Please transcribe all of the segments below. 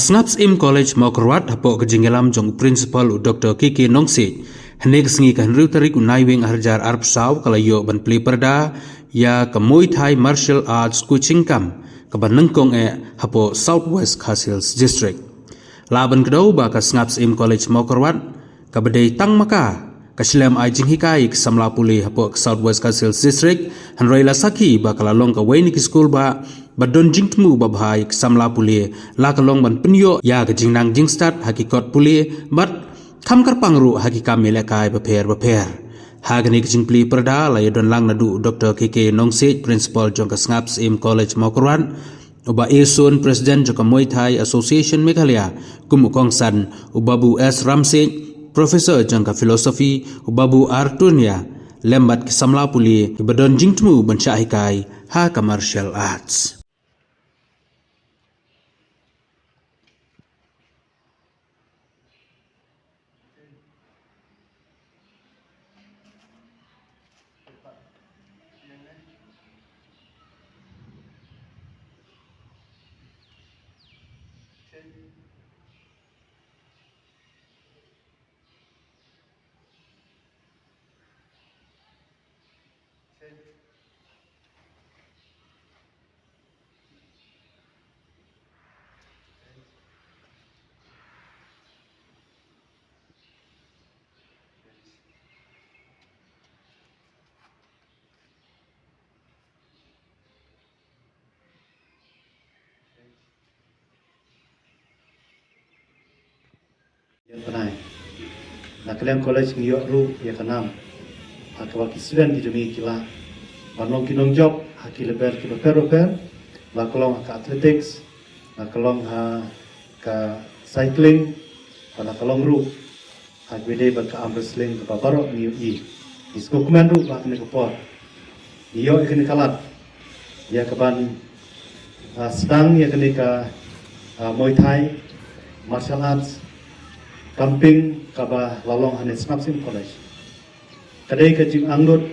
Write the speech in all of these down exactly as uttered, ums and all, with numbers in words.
Sngap Syiem College Mawkyrwat, hapoh ka jingïalam jong u Principal u Dr K K Nongsiej, hynne ka sngi ka hynriew tarik u Naiwieng arhajar arphew saw, ka la ïoh ban plie pyrda ïa ka Muay Thai Martial Arts Coaching Camp kaba nyngkong eh hapoh South West Khasi Hills District. Lah ban kdew ba ka Sngap Syiem College Mawkyrwat, kaba dei tang ma ka, ka shlem ai jinghikai ïa ki samla pule hapoh ka South West Khasi Hills District, hynrei la sakhi ba ka la long kawei na ki skul ba, ba don jingthmu babha ïa ki samla pule, la ka long ban pynïoh ïa ka jingnang jingstad ha ki kot pule, bad kham kyrpang ruh ha ki kam ïalehkai bapher bapher. Ha kane ka jingplie pyrda la ïadon lang naduh u Dr K K Nongsiej, Principal jong ka Sngap Syiem College Mawkyrwat, u Bah A Soon, President jong ka Muay Thai Association Meghalaya, kum u kongsan u Babu S Ramsiej, Professor jong ka Philosophy, u Babu R Turnia, lem bad ki samla pule kiba don jingthmu ban shah hikai ha ka martial arts. Ïa tnai, na ka liang college ngi ïoh ruh ïa ka nam ha kaba ki student ki jong ngi ki lah ban long ki nongjop ha ki level kiba pher bapher, la ka long ha ka athletics, la ka long ha ka cycling, bad la ka long ruh ha kaba ïadei bad ka arm wrestling kaba baroh ngi ïohi. Ngi sngewkmen ruh ba ha kane ka por ngi ïoh ïa kane ka lad ïa kaban, ah, sdang ïa kane ka, ah, Muay Thai martial arts camping kaba la long hangne Sngap Syiem College. Ka dei ka jingangnud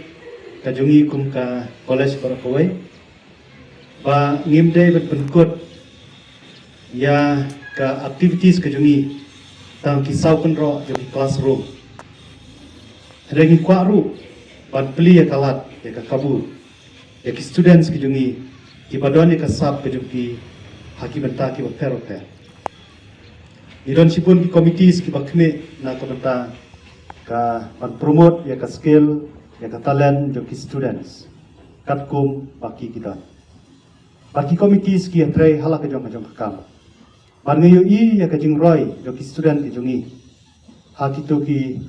ka jong ngi kum ka college baroh kawei ba ngim dei ban pynkut ïa ka activities ka jong ngi tang ki saw kynroh jong ki classroom. Hynrei ngi kwah ruh ban plie ïa ka lad, ïa ka kabu ïa ki students ki jong ngi kiba don ïa ka sap ka jong ki ha ki bynta kiba pher bapher. Ngi don shibun ki committees kiba khmih na ka bynta ka ban promote ïa ka skill, ïa ka talent jong ki students katkum ba ki ki don. Bad ki committees ki ïatrei ha la ka jong ka jong ka kam. Bad ngi ïohi ïa ka jingroi jong ki student ki jong ngi ha kito ki,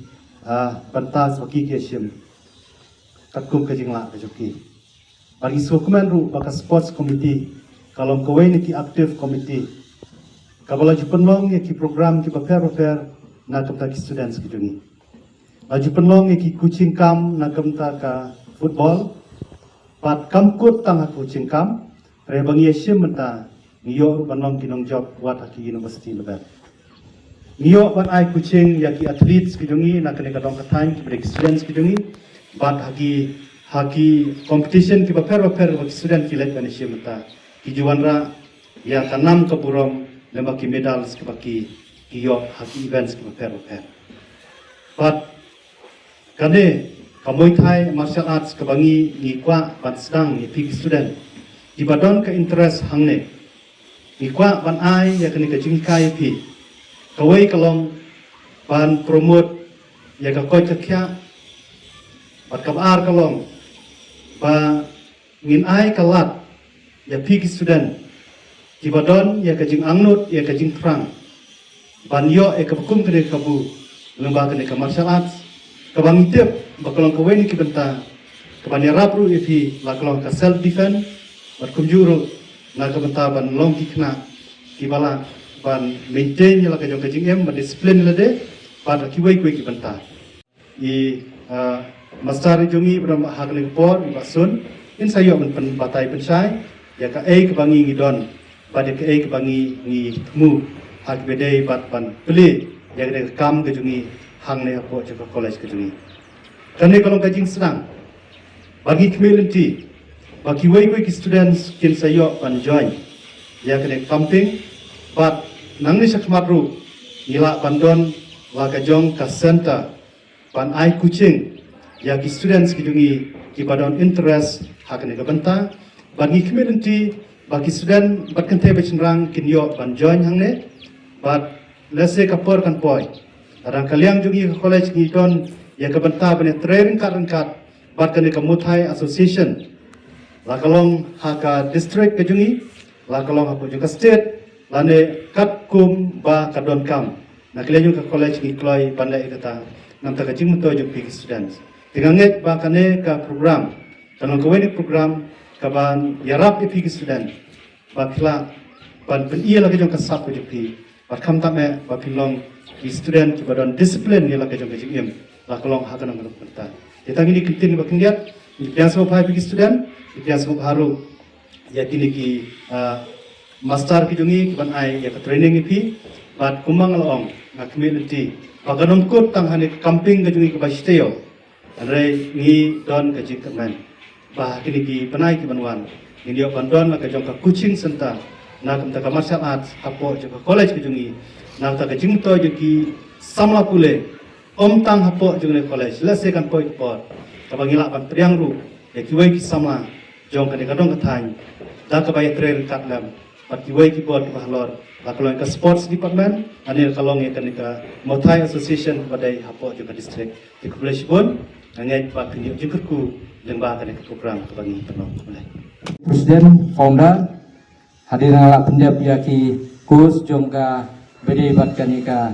ah, bynta ba ki ki ïashim katkum ka jinglah ka jong ki. Bad ngi sngewkmen ruh ba ka sports committee ka long kawei na ki active committee kaba la ju pynlong ïa ki program kiba pher bapher na ka bynta ki students ki jong ngi. La ju pynlong ïa ki coaching camp na ka bynta ka football. Bad kam kut tang ha coaching camp, hynrei ba ngi ïashim mynta ngi ïoh ruh ban long ki nongjop wat ha ki university level. Ngi ïoh ban ai coaching ïa ki athletes ki jong ngi na kane ka dong ka thaiñ, kiba dei ki students ki jong ngi. Bad ha ki, ha ki competition kiba pher bapher ba ki student ki leit ban ïashim mynta, ki ju wanrah ïa ka nam ka burom lem bad ki medals kiba ki, ki ïoh ha ki events kiba pher bapher. Bad kane ka Muay Thai martial arts kaba ngi, ngi kwah ban sdang ïa phi ki student kiba don ka interest hangne. Ngi kwah ban ai ïa kane ka jinghikai ïa phi. Kawei ka long ban promote ïa ka koit ka khiah. Bad kaba ar ka long ba ngin ai ka lad ïa phi ki student kiba don ïa ka jingangnud, ïa ka jingthrang ban ïoh ïa kaba kum kane ka kabu lyngba kane ka martial arts, kaba ngi tip ba ka long kawei na ki bynta kaban ïarap ruh ïa phi la ka long ka self defense, bad kumjuh ruh na ka bynta ban long ki khynnah kiba lah ban maintain ïa la ka jong ka jingim, ban discipline ïa lade, bad kiwei kiwei ki bynta. I, ah, master i jong ngi ba don ha kane ka por, i Bah Sun, in sa ïoh ban pynbatai pynshai ïa kaei kaba ngi ngi don bad ïa kaei kaba ngi ngi thmu ha kaba dei bad ban plie ïa kane ka kam ka jong ngi hangne hapoh jong ka college ka jong ngi. Kane ka long ka jingsdang ba ngi khmih lynti ba kiwei kiwei ki students kin sa ïoh ban join ïa kane ka camping, bad Nangne shakhmat ruh ngi lah ban don la ka jong ka center ban ai coaching ïa ki students ki jong ngi kiba don interest ha kane ka bynta. Bad ngi khmih lynti ba ki student bad kynthei bad shynrang kin ïoh ban join hangne. Bad lehse ka por kan poi, la dang ka liang jong ngi ka college ngi don ïa ka bynta ban ïatrei ryngkat ryngkat bad kane ka Muay Thai Association, la ka long ha ka district ka jong ngi, la ka long hapoh jong ka state, lane katkum ba ka donkam. Na ka liang jong ka college ngi kloi ban leh ïa kata namar ka jingmyntoi jong phi ki students. Te nga ngeit ba kane ka program kan long kawei na ka program kaban ïarap ïa phi ki student ba phi lah ban pyni ïa la ka jong ka sap ka jong phi. Bad khamtam eh ba phin long ki student kiba don discipline ïa la ka jong ka jingim, la ka long ha ka nong ka nong ka bynta. Ïa tang kine ki ktien kiba khyndiat, ngi pdiang sngewbha ïa phi ki student, ngi pdiang sngewbha ruh ïa kine ki, ah, master ki jong ngi kiban ai ïa ka training ïa phi. Bad kumba nga la ong, nga khmih lynti ba kan ym kut tang ha kane ka camping ka jong ngi kaba shi taïew. Hynrei ngi don ka jingkyrmen ba ha kine ki bnai kiban wan ngin ïoh ban don la ka jong ka coaching center na ka bynta ka martial arts hapoh jong ka college ka jong ngi. Na ka bynta ka jingmyntoi jong ki samla pule, ym tang hapoh jong kane ka college, lehse kan poi ka por kaba ngi lah ban pdiang ruh ïa kiwei ki samla jong kane ka dong ka thaiñ da kaba ïatrei ryngkat lem bad kiwei ki bor kiba halor, la ka long ka sports department, lane la ka long ïa kane ka Muay Thai Association kaba dei hapoh jong ka district. Te khublei shibun, nga ngeit ba phin ïoh jingkyrkhu lyngba kane ka program kaba ngi pynlong. Khublei. President, founder, hadien nga la pyndep ïa ki course jong kaba dei bad kane ka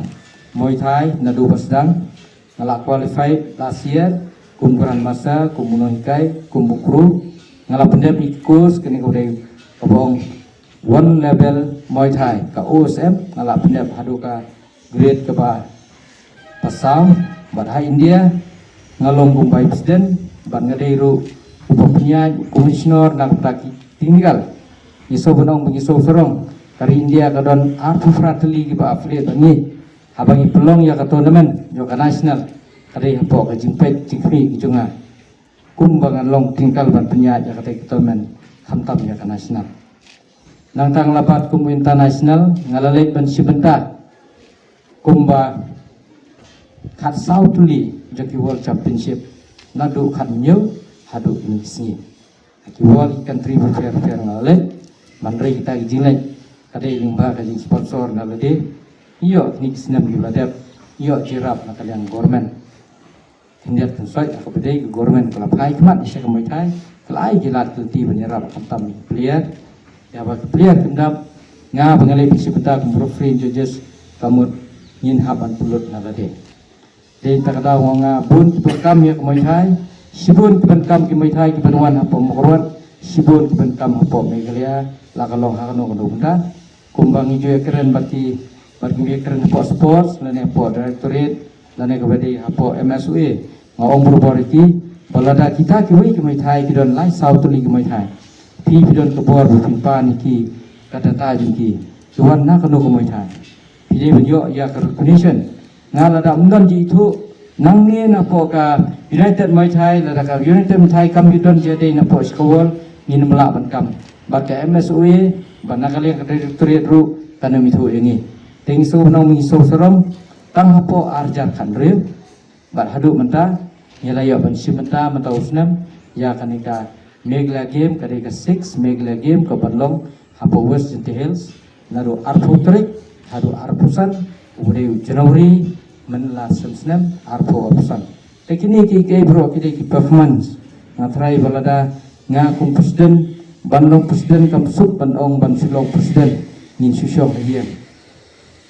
Muay Thai naduh ba sdang. Nga la qualified last year kum Grandmaster, kum u nonghikai, kum u crew. Nga la pyndep ïa ki course kane kaba dei kaba ong One Level Muay Thai, ka O S M, nga la pyndep haduh ka grade kaba pasaw. Bad ha India nga long kum Vice President bad nga dei ruh uba pynïaid u Commissioner na ka bynta ki technical. Ngi sngewbha ban ong ba ngi sngewsarong, ka ri India ka don arphew phra tylli kiba affiliate bad ngi. Haba ngi pynlong ïa ka tournament jong ka national, ka dei hapoh ka jingpeit jingkhmih ki jong nga. Kumba ngan long technical ban pynïaid ïa kata ka tournament khamtam ïa ka national. Nangta nga la bat kum international, nga la leit ban shim bynta kumba khatsaw tylli jong ki World Championship, naduh khathynñiew haduh kine ki sngi. Ha ki world, ki country bapher bapher nga la leit. Hynrei kita ki jingleit ka dei lyngba ka jingsponsor na lade. Ïoh kine ki snem kiba la dep, ïoh jingïarap na ka liang government. Khyndiat khynsoit ha kaba dei ka government ka la phai khmat ïa sha ka Muay Thai, ka la ai ki lad ki lynti ban ïarap khamtam ïa ki player. Ïa ba ki player kim dap, nga ba nga leit ban shim bynta kum referee, judges, ka mut ngin hap ban pynlut na lade. Dei ta ka daw nga ong bun kiba kam ïa ka Muay Thai, shibun kiban kam ki Muay Thai kiban wan hapoh Mawkyrwat, shibun kiban kam hapoh Meghalaya, la ka long ha kano kano ka bynta. Kumba ngi ju ïakren bad ki, bad ngi ju ïakren hapoh sports lane hapoh directorate lane kaba dei hapoh M S O A. Nga ong barabor ïa ki ba lada kita kiwei ki Muay Thai ki don lai saw tylli ki Muay Thai, phi phi don ka bor ba phin pan ïa ki, ka data jong ki, ki wan na kano ka Muay Thai. Phi dei ban ïoh ïa ka recognition. Nga lada ym don jingithuh nangne napoh ka United Muay Thai, lada ka United Muay Thai kam ju don jingïadei napoh shi ka world, ngin ym lah ban kam. Bad ka M S O A bad na ka liang ka directorate ruh kan ym ithuh ïa ngi. Te ngi sngewbha ban ong, ngi sngewsarong, tang hapoh ar hajar khathynriew bad haduh mynta ngi la ïoh ban shim bynta mynta u snem ïa kane ka Meghalaya Game, ka dei ka six Meghalaya Game kaban long hapoh West Jaiñtia Hills, naduh arphew tarik haduh arphew san u dei u January mynta snem snem arphew arphew san. Te kine ki, ki baroh ki dei ki performance. Nga tharai ba lada nga kum president, ban long president kam suk ban ong ban shu long president, ngin shu shong ha ïing.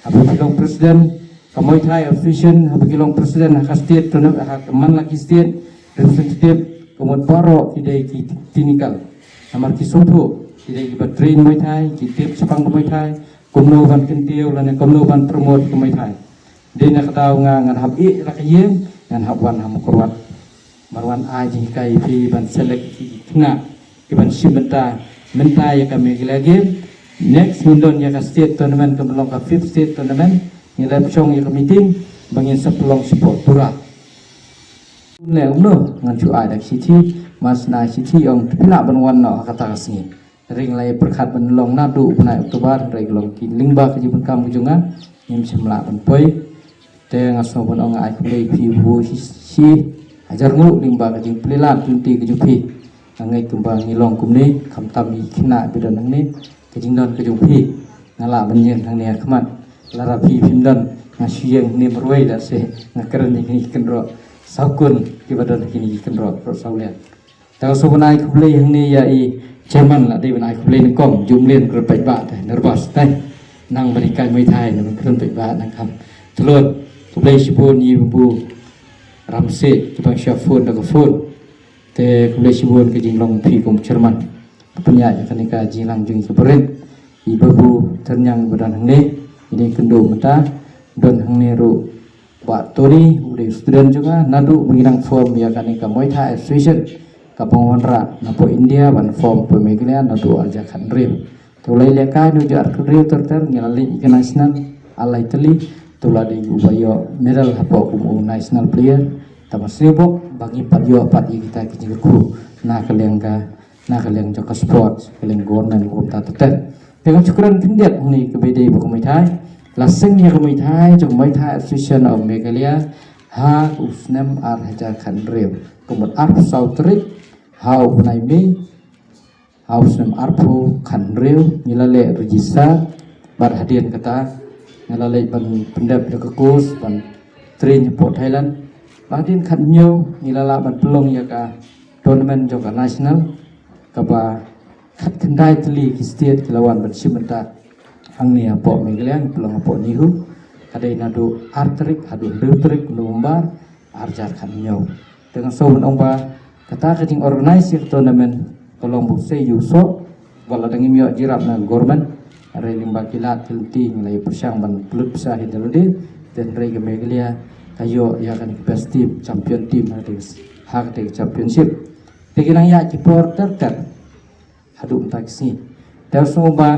Haba phi long president ka Muay Thai Association, haba ki long president ha ka state tournament, ha ka man la ki state representative, ka mut baroh ki dei ki technical. Namar ki sngewthuh, ki dei kiba train Muay Thai, ki tip shaphang ka Muay Thai, kumno ban kyntiew lane kumno ban promote ka Muay Thai. Dei na ka daw nga ngan hap ïeh la ka ïing, ngan hap wan ha Mawkyrwat. Mar wan ai jinghikai ïa phi ban select ki khynnah kiban shim bynta mynta ïa ka Meghalaya Game. Next ngin don ïa ka state tournament, ka ban long ka fifth state tournament. Ngin leit shong ïa ka meeting ba ngin sa pynlong shapoh Tura. Leh kumno, ngan shu ai da ka shithi, mas na shithi ong te phi lah ban wan noh ha kata ka sngi. Ring lai pyrkhat ban long naduh u bnai October, ring long ki lyngba ka jingpynkam ka jong nga, ngim shym lah ban poi. Te nga sngew ban ong ai khublei phi bu shi, shi hajar nguh lyngba ka jingplie lad jingti ka jong phi. Nga ngeit kumba ngi long kumne, khamtam i khynnah ba don hangne, ka jingdon ka jong phi nga lah ban ïeng hangne ha khmat. Lada phi phim don, nga shu ïeng hangne marwei, lada shisha nga kren ïa kine ki kynroh saw kun kiba don ha kine ki kynroh, kynroh saw liang. Te nga sngew ban ai khublei hangne ïa i chairman, la dei ban ai khublei nyngkong, jumlien kren paidbah te, nervous te. Nang ban hikai Muay Thai, nang ban kren paidbah, nang kham tlot. Khublei shibun ïa i Babu Ramsey, kiba nga shu phone da ka phone. Te khublei shibun ka jinglong phi kum chairman. Pynïaid ïa kane ka jingïalang jong i ka barit. I Babu Tyrniang ba don hangne, i dei kynduh mynta, don hangne ruh Bah Tony, u dei student jong nga, naduh ba ngi dang form ïa kane ka Muay Thai Association, kaba nga wanrah na poh India ban form poh Meghalaya naduh ar hajar khathynriew. Te u la ïalehkai naduh ar hajar khathynriew ter ter, ngi la leit ïa ka national ar lai tylli, te u la dei uba ïoh medal hapoh kum u national player. Te nga sngewbha ba ngin pat ïoh pat ïa kita ki jingkyrkhu na ka liang ka, na ka liang jong ka sports, ka liang government kumta ter ter. Te nga shu kren khyndiat hangne kaba ïadei bad ka Muay Thai. La seng ïa ka Muay Thai jong Muay Thai Association of Meghalaya ha u snem ar hajar khathynriew. Ka mut arphew saw tarik ha u bnai May ha u snem arphew khathynriew ngi la leh register, bad hadien kata ngi la leit ban pyndep ïa ka course ban train hapoh Thailand. Bad hadien khathynñiew ngi la lah ban pynlong ïa ka tournament jong ka national, kaba khatkhyndai tylli ki state ki la wan ban shim bynta hangne hapoh Meghalaya, ngi pynlong hapoh NEHU. Ka dei naduh ar tarik haduh hynriew tarik November ar hajar khathynñiew. Te nga sngew ban ong ba kata ka jingorganize ïa ka tournament ka long ba u sei ïa u soh, ba la dang im ïoh jingïarap na government. Hynrei lyngba ki lad ki lynti ngi la ïa pyrshang ban pynlut pisa hi da lade. Te hynrei ka Meghalaya ka ïoh ïa kane ka best team, champion team ha kata ka, ha kata ka championship. Te ki nang ïaid ki por ter ter haduh mynta ka sngi. Te nga sngew ba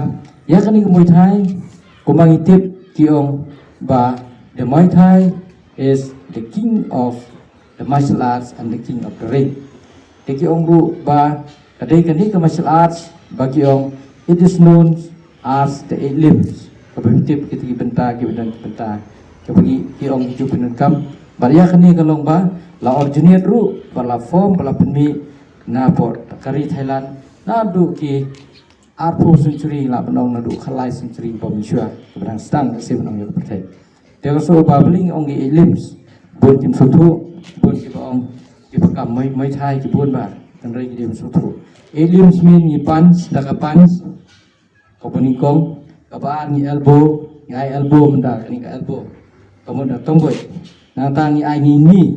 ïa kane ka Muay Thai, kumba ngi tip ki ong ba the Muay Thai is the king of the martial arts and the king of the ring. Te ki ong ruh ba ka dei kane ka martial arts ba ki ong it is known as the eight limbs. Kaba ngi tip kita ki bynta, ki bynta, ki bynta kaba ngi, ki ong ki ju pyndonkam. Bad ïa kane ka long ba la originate ruh, ba la form, ba la pynmih na pdeng ka ri Thailand naduh ki arphew century, lah ban ong naduh khatlai century ba mynshuwa, kaba dang sdang ka sim ban ong ïa ka pyrthei. Te ka shu ba bling ong ki eight limbs, bun kim sngewthuh, bun kiba ong kiba kam Muay, Muay Thai ki bun ba, hynrei ki dim sngewthuh. Eight limbs mean ngi punch da ka punch, kaba nyngkong, kaba ar ngi elbow, ngi ai elbow mynta kane ka elbow. Ka mut da tong boi. Nangta ngi ai ngi knee,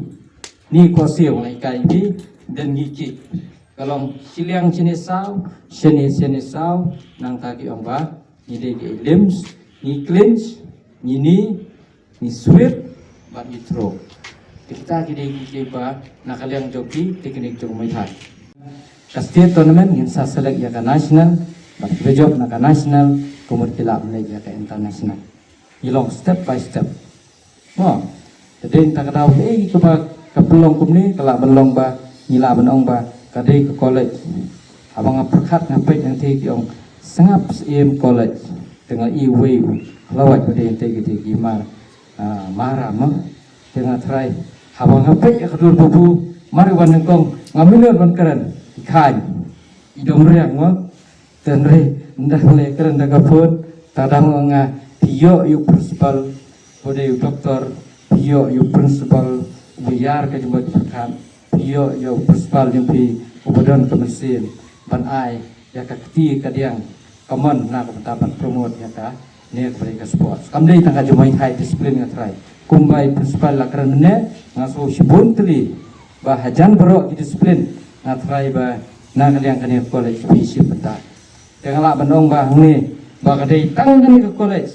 knee ko siew ngi kai ngi, then ngi kick. Ka long shiliang shane saw, shane shane saw, nangta ki ong ba ngi dei ki limbs, ngi clinch, ngi knee, ngi sweep bad ngi throw. Te kita ki dei ki, ki ba na ka liang jong ki technique jong Muay Thai. Ka state tournament ngin sa select ïa ka national, bad kiba jop na ka national kumta ki lah ban leit ïa ka international. Ngi long step by step. Mo, te dei ta ka daw ei kaba ka pynlong kumne ka lah ban long ba ngi lah ban ong ba ka dei ka college. Haba nga pyrkhat nga peit nangta ki ong Sngap Syiem College. Te nga ïohi uwei u khlawait ba dei nangta ki dei ki mar, ah, Mahara mo. Te nga tharai haba nga peit ïa ka dur bubu mar wan nyngkong nga minot ban kren, i Khaiñ, i Dom Riang mo. Te hynrei ynda nga kren da ka phone, ta dang ong nga phi ïoh ïa u principal, u dei u doktor, phi ïoh ïa u principal uba ïar ka jingmut jingpyrkhat, phi ïoh ïa u principal jong phi uba don ka mynsiem ban ai ïa ka kti ka diang ka mon na ka bynta ban promote ïa kane kaba dei ka sports. Kam dei tang ka jingmut, high discipline nga tharai. Kumba i principal la kren mynne, nga sngew shibun tylli ba hajan baroh ki discipline nga tharai ba na ka liang kane ka college phi shim bynta. Te nga lah ban ong ba hangne ba ka dei tang kane ka college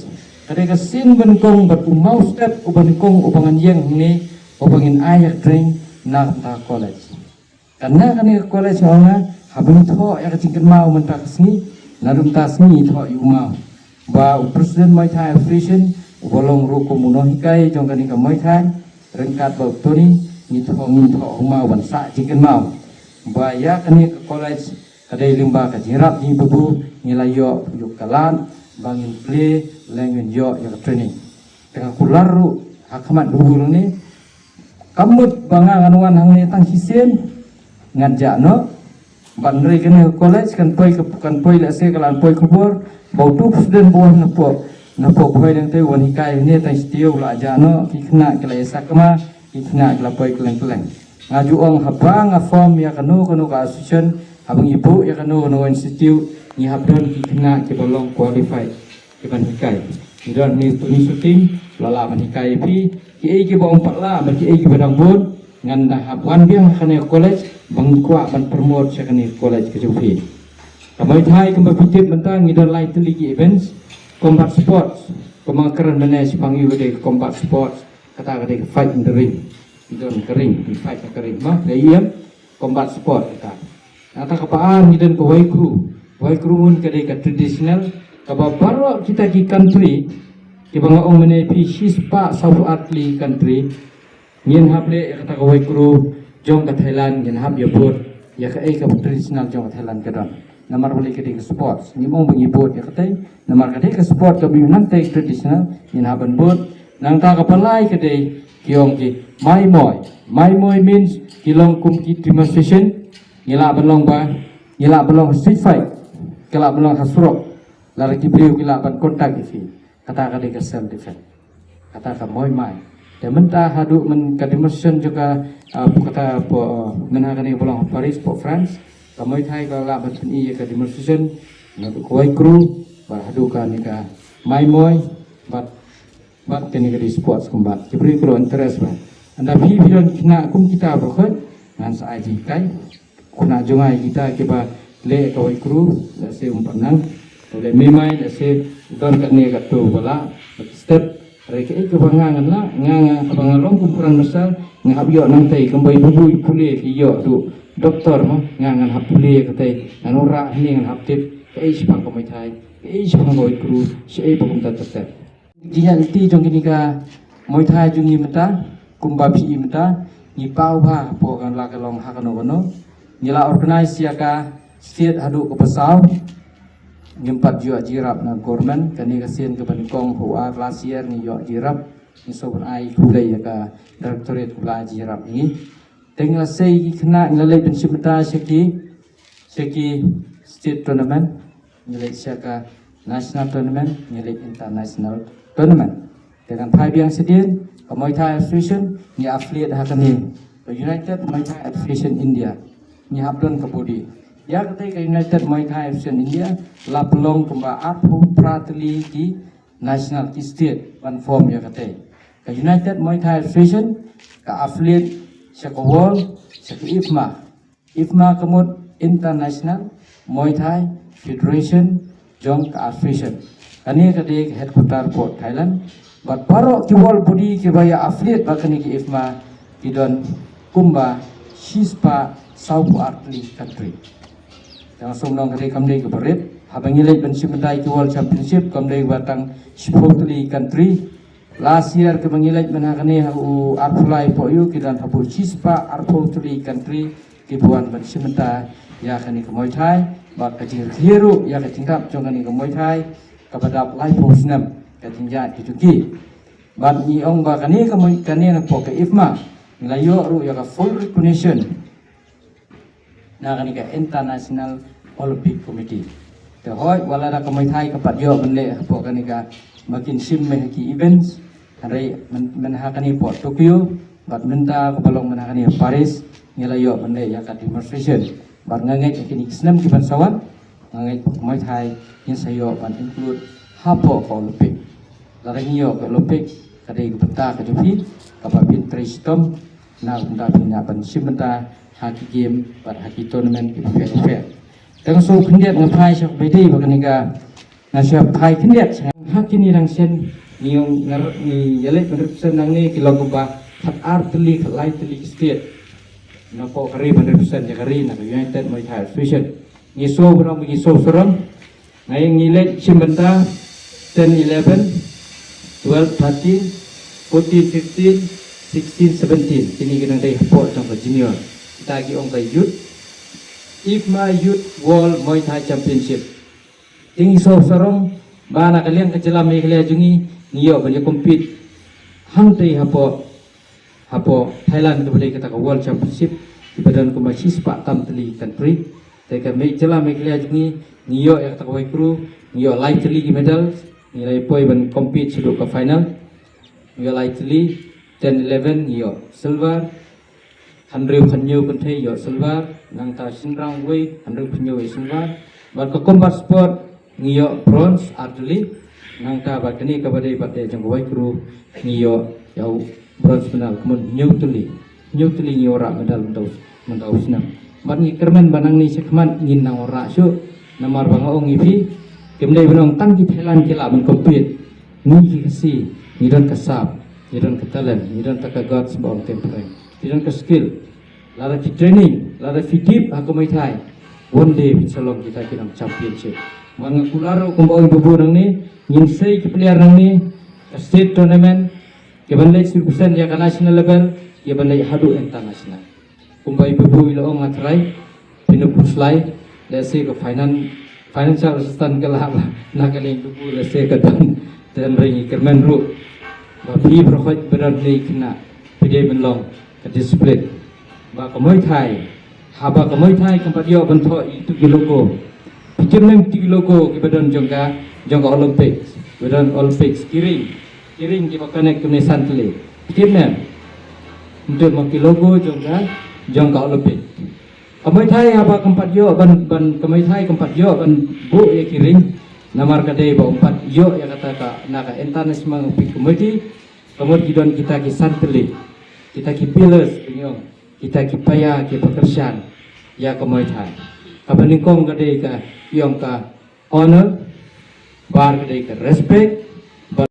ka dei ka sien ba nyngkong bad u maw step uba nyngkong uba ngan ïeng hangne uba ngin ai ïa ka training na ka bynta ka college. Ka na kane ka college nga ong nga haba ngi thoh ïa ka jingkynmaw mynta ka sngi, naduh mynta ka sngi ngi thoh ïa u maw. Ba u President Muay Thai Association uba long ruh kum u nonghikai jong kane ka Muay Thai, ryngkat bad u Tony, ngi thoh, ngi thoh u maw ban sah jingkynmaw ba ïa kane ka college Ka dei lyngba ka jingïarap jong ngi babu ngi la ïoh ïoh ka lad ba ngin plie lane ngin ïoh ïa ka training. Te nga kular ruh ha khmat babu ne, ka mut ba nga ngan wan hangne tang shisien, ngan jah noh. Ban rei kane ka college kan poi ka, kan poi lehse ka la poi khubor ba utu u student ba wan na pdeng, na pdeng Bhoi Nangtei, wan hikai hangne tang shi taïew, u la jah noh, ki khynnah ki la ïasak kma, ki khynnah ki la poi kylleng kylleng. Nga ju ong haba nga form ïa kano kano ka association, haba ngi buh ïa kano kano institute, ngi hap don ki khynnah kiba long qualified kiban hikai. Ngi don hangne u Tony Suting, u la lah ban hikai ïa phi. Kiei kiba ym pat lah bad kiei kiba dang bun, ngan da hap wan biang ha kane ka college ba ngi kwah ban promote sha kane ka college ka jong phi. Ka Muay Thai kumba phi tip mynta ngi don lai tylli ki events. Combat sports, kumba nga kren mynne shaphang ïa u, ka dei ka combat sports, kata ka dei ka fight in the ring. Ngi don ka ring, ngi fight ha ka ring, ma, ka ïa combat sport kata. Nangta kaba ar ngi don ka Wai Kru. Wai Kru Mun ka dei ka traditional, kaba baroh kita ki country kiba nga ong mynne phi, shispah sawphew ar tylli country, ngin hap leh ïa kata ka Wai Kru jong ka Thailand, ngin hap ïa bud ïa kaei kaba traditional jong ka Thailand ka don. Namar balei? Ka dei ka sports, ngim ong ba ngi bud ïa katei, namar ka dei ka sport kaba mih nangtei, traditional, ngin hap ban bud. Nangta kaba lai ka dei ki ong ki Muay Moi. Muay Moi means ki long kum ki demonstration. Ngi lah ban long ba, ngi lah ban long street fight, ki lah ban long ha surok, lada ki briew ki lah ban contact ïa phi. Kata ka dei ka self defense. Kata ka Muay Moi. Te mynta haduh myn ka demonstration jong ka, ah, kata hapoh, ah, myn ha kane ba long ha Paris hapoh France, ka Muay Thai ka lah ban pyni ïa ka demonstration naduh ka Wai Kru bad haduh kane ka Muay Moi bad, bad kane ka dei sports combat. Ki briew ki long interest bha. Ynda phi, phi don khynnah kum kita baroh, ngan sa ai jinghikai. Khynnah jong nga kita kiba leh ka Wai Kru, lehse um pat nang. Leh mei mai, lehse don katne katto ba lah, step. Hynrei kaei kaba nga ngan lah, nga, nga, kaba nga long kum u Prime Minister, nga hap ïoh nangtei, kumba i babu i pule ki ïoh tu doktor mo, nga ngan hap pule katei, ngan wanrah hangne, ngan hap tip kaei shaphang ka Muay Thai, kaei shaphang ka Wai Kru, shaei ba kumta ter ter. Jingïaid lynti jong kine ka Muay Thai jong ngi mynta, kumba phi i mynta, ngi paw bha hapoh, kan la ka long ha kano kano. Ngi la organize ïa ka state haduh kaba saw. Ngim pat ju ïoh jingïarap na government, kane ka sien kaba nyngkong, ha u ar last year ngi ïoh jingïarap. Ngi sngewbha ban ai khublei ïa ka directorate kaba la jingïarap ïa ngi. Te ngi la sei ki khynnah, ngi la leit ban shim bynta sha ki, sha ki state tournament, ngi leit sha ka national tournament, ngi leit international tournament. Te ngan phai biang shadien, ka Muay Thai Association ngi affiliate ha kane, ka United Muay Thai Association India. Ngi hap don ka body. Ïa katei ka United Muay Thai Association India la pynlong kumba arphew phra tylli ki national, ki state ban form ïa katei. Ka United Muay Thai Association ka affiliate sha ka World, sha ka IFMA. IFMA ka mut International Muay Thai Federation jong ka Association. Kane ka dei ka headquarter hapoh Thailand. Bad baroh ki world body kiba ïa affiliate bad kane ka IFMA ki don kumba shispah sawphew ar tylli country. Te nga sngew nong ka dei, kam dei kaba rit. Haba ngi leit ban shim bynta ïa ki World Championship kam dei ba tang shiphew tylli country. Last year kaba ngi leit mynta ha kane ha u arphew lai hapoh ïu, ki don hapoh shispah arphew tylli country kiba wan ban shim bynta ïa kane ka Muay Thai. Bad ka jingrkhie ruh ïa ka jingdap jong kane ka Muay Thai kaba dap laiphew snem ka jingïaid ka jong ki. Bad ngi ong ba kane ka Muay, kane napoh ka IFMA ngi la ïoh ruh ïa ka full recognition na kane ka International Olympic Committee. Te hooid, wat la da ka Muay Thai ka pat ïoh ban leh hapoh kane ka, ma kin shim mei ha ki events, hynrei myn, mynta ha kane hapoh Tokyo bad mynta kaba long mynta ha kane Paris, ngi la ïoh ban leh ïa ka demonstration. Bad nga ngeit ha kine ki snem kiban sa wan, nga ngeit ba ka Muay Thai ngin sa ïoh ban include hapoh ka Olympic. Lada ngi ïoh ka Olympic, ka dei ka bynta ka jong phi kaba phin trei shitom na ka bynta phin ïa ban shim bynta ha ki game bad ha ki tournament kiba pher bapher. Te nga sngew khyndiat nga phai sha kaba ïadei bad kane ka, nga sngew phai khyndiat sha, ha kine dang shen ngi ong, nga, ngi ïaleit ban represent nangne ki long kumba khat ar tylli, khat lai tylli ki state napoh ka ri ban represent ïa ka ri na ka United Muay Thai Association. Ngi sngew ba ngi sngew sarong. Nga ïa ngi leit shim bynta ten, eleven, twelve, thirteen, fourteen, fifteen, sixteen, seventeen. Kine ki nang dei hapoh jong ka junior. Kita ki ong ka youth. IFMA Youth World Muay Thai Championship. Te ngi sngew sarong ba na ka liang ka jylla Meghalaya jong ngi, ngi ïoh ban ïa compete hangtei hapoh, hapoh Thailand, kaba dei kata ka World Championship, kiba don kumba shispah tam tylli country. Te ka Me-, jylla Meghalaya jong ngi, ngi ïoh ïa kata ka wei kru, ngi ïoh lai tylli ki medals, ngi la ïa poi ban compete shaduh ka final. Ngi ïoh lai tylli, ten eleven ngi ïoh silver, hynriew khathynñiew kynthei ïoh silver, nangta shynrang wei hynriew khathynñiew ïoh silver. Bad ka combat sport ngi ïoh bronze ar tylli, nangta bad kane kaba dei bad dei jong ka wei kru ngi ïoh ïa u bronze medal, kumno hynñiew tylli, hynñiew tylli ngi ïoh rah medal mynta u, mynta u snem. Bad ngi kyrmen ba nangne shakhmat ngin nang ïoh rah shuh, namar ba nga ong ïa phi, kim dei ban ong tang ki Thailand ki lah ban compete. Ngi ki Khasi, ngi don ka sap, ngi don ka talent, ngi don ta ka guts ba ong tem pyrshah, ngi don ka skill. Lada phi training, lada phi dip ha ka Muay Thai, one day phin sa long kita ki nong championship. Bad nga kular ruh kumba ong i Babu nangne, ngin sei ki player nangne, ka state tournament, kiban leit shu represent ïa ka national level, kiban leit haduh international. Kumba i Babu i la ong, nga trai, phin ym khuslai, lehse ka finan-, financial assistance ka lah ba na ka liang Babu lehse ka don, te hynrei ngi kyrmen ruh ba phi baroh khoit ba don ne khynnah, phi dei ban long ka discipline. Ba ka Muay Thai, haba ka Muay Thai kam pat ïoh ban thoh ïa kito ki logo. Phi tip ne em kito ki logo kiba don jong ka, jong ka Olympics, kiba don Olympics, ki ring, ki ring kiba connect kumne san tylli. Phi tip ne em? Ym tip mo ki logo jong ka, jong ka Olympic. Ka Muay Thai haba kam pat ïoh ban, ban, ka Muay Thai kam pat ïoh ban buh ïa ki ring. Namar ka dei ba ym pat ïoh ïa kata ka na ka international Olympic Committee. Ka mut ki don kita ki san tylli, kita ki pillars, ngi ong, kita ki paia kiba kyrshan ïa ka Muay Thai. Kaba nyngkong ka dei ka, ngi ong, ka honor, bar ka dei ka respect,